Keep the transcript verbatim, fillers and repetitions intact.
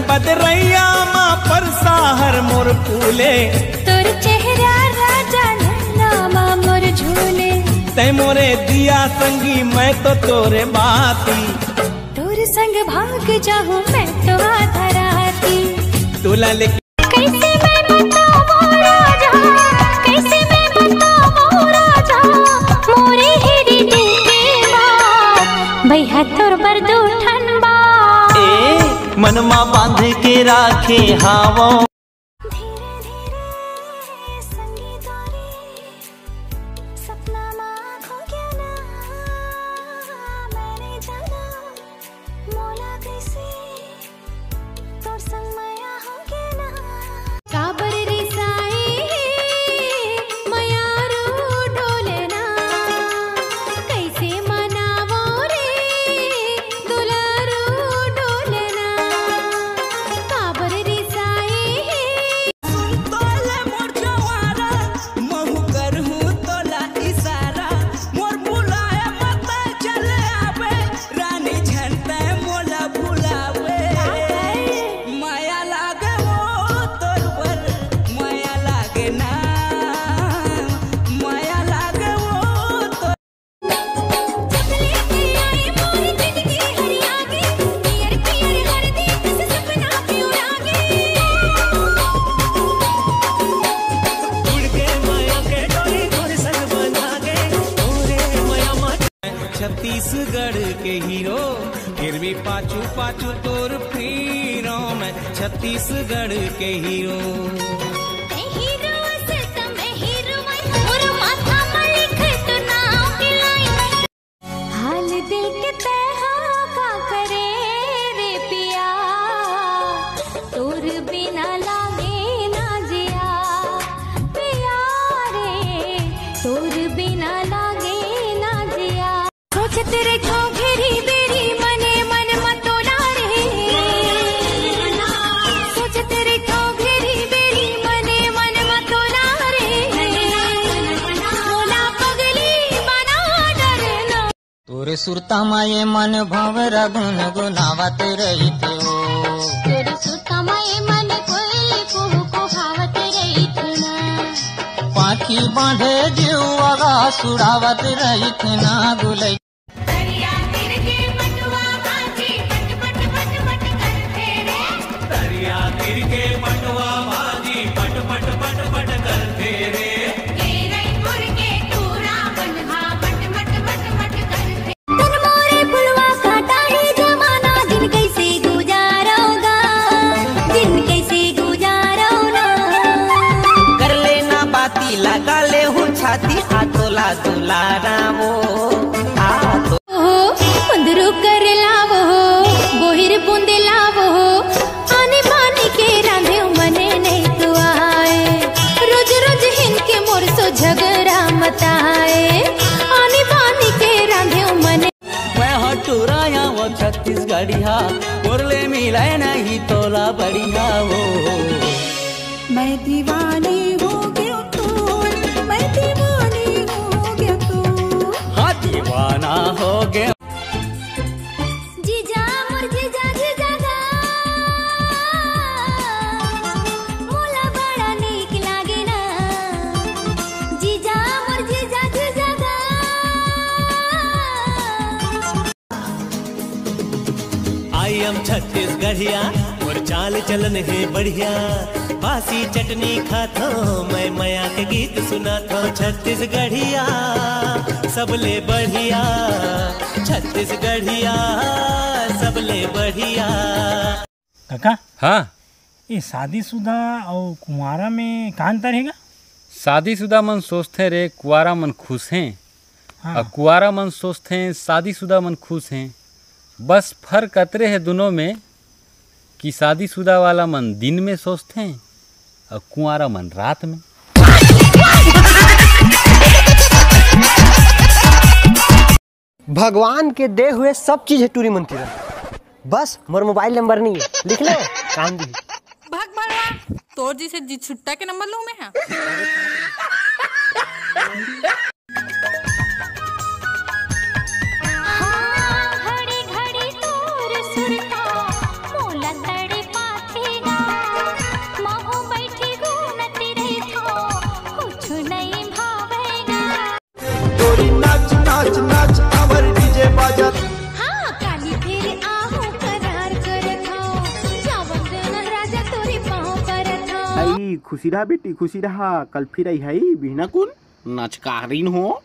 बदरैया मा परसा हर मोर फूले। तोर चेहरा राजा नैना मा मोर झूले। तै मोरे दिया संगी, मैं तो तोरे बाती। तोर संग भाग जाहूँ मैं तो आधा राती। तोला लेके कैसे मैं बताऊँ राजा, कैसे मैं बताऊँ राजा, मोरे हिरदे के बात, भैया तोर बर दू ठन बात। ए, मनमा बांध के राखे हावो। धीरे धीरे संगी तोरे सपना मा खो गया ना, मैं नइ जानों मोला कइसे तोर संग मया होगे ना। काबर रिसाए हे मयारू डोलना, कइसे मनावों रे दुलारू डोलना। काबर रिसाए हे। सुन तोले मोर जवारा, महू करहूँ तोला इशारा। मोर बुलाए मत चले आबे, रानी झन तै मोला भुलावे। मया लागे वो तोर बर, मया लागे ना, मया लागे वो तोर। छत्तीसगढ़ के हीरो, फिर भी पाछू पाछू तोर फिरो मैं, छत्तीसगढ़ के हीरो। हाल दिल के तै हा का करे रे पिया, तोर बिना लागे ना जिया, पिया रे, तोर बिना लागे ना जिया। सोचत रहिथों घेरी बेरी मने मन म तोला रे, सोचत रहिथों घेरी बेरी मने मन म तोला रे, मोला पगली बना डरना। तोरे सुरता म ये मन भंवरा गुनगुनावत रहिथे ओ। तोरे सुरता म ये मन कोयली कुहू कुहावत रहिथे ना। पाखी बांधे जीव आगा सुड़ावत रहिथे ना गुलई। दरिया तीर के पटवा भाजी पट पट पट पट करथे रे। दरिया तीर के पटवा भाजी पट पट पट पट करथे रे। ए रईपुर के टूरा मन हा मट मट मट मट करथे। तन मोरे फुलवा काटा हे जमाना, दिन कइसे गुजारोगा, दिन कइसे गुजारोगा। कर लेना बाती लगा ले हूँ छाती, आ तोला दुलारा वो, आ तो। हो, मुंदरू कर लावो हो, बोहिर बूंदे लावो हो, आनी बानी के रांधे मने नहीं तो आए। रोज रोज हिन के मोर सो झगड़ा मत आए। आनी बानी के रांधे मने। मैं ह टुराया वो छत्तीसगढ़िया, मोर ले मिले नहीं तोला बढ़िया वो। मैं दीवानी हो गयो तोर, मैं दीवानी हो गयो तोर। हाँ, दीवाना हो गयो। जीजा मोर जीजा जीजा गा, मोला बड़ा नीक लागे ना। जीजा मोर जीजा जीजा गा। I am छत्तीसगढ़िया, मोर चाल चलन हे बढ़िया। बासी चटनी खाथो, मैं मया के गीत सुनाथो। छत्तीसगढ़िया सबले बढ़िया, छत्तीसगढ़िया सबले बढ़िया। काका, हाँ। ये शादीशुदा अउ कुंवारा में का अंतर हे गा? शादीशुदा मन सोचथे रे, कुंवारा मन खुश हें। हाँ। अउ कुंवारा मन सोचथे, शादीशुदा मन खुश हें। बस फर्क अतरे हे दुनों में कि शादीशुदा वाला मन दिन में सोचथे अउ कुंवारा मन रात में। भगवान के दे हुए सब चीज हे टूरी मन तीरा, बस मोर मोबाइल नंबर नहीं है, लिख ले, काम दी। भाग भड़वा, तोर जैसे जी छुट्टा के नंबर लूं मैं, हाँ। हाँ, घड़ी घड़ी तोर सुरता मोला तड़पा। खुशी रहा बेटी, खुशी रहा, कल फिर आई है बिहना कुन नचकारिन हो।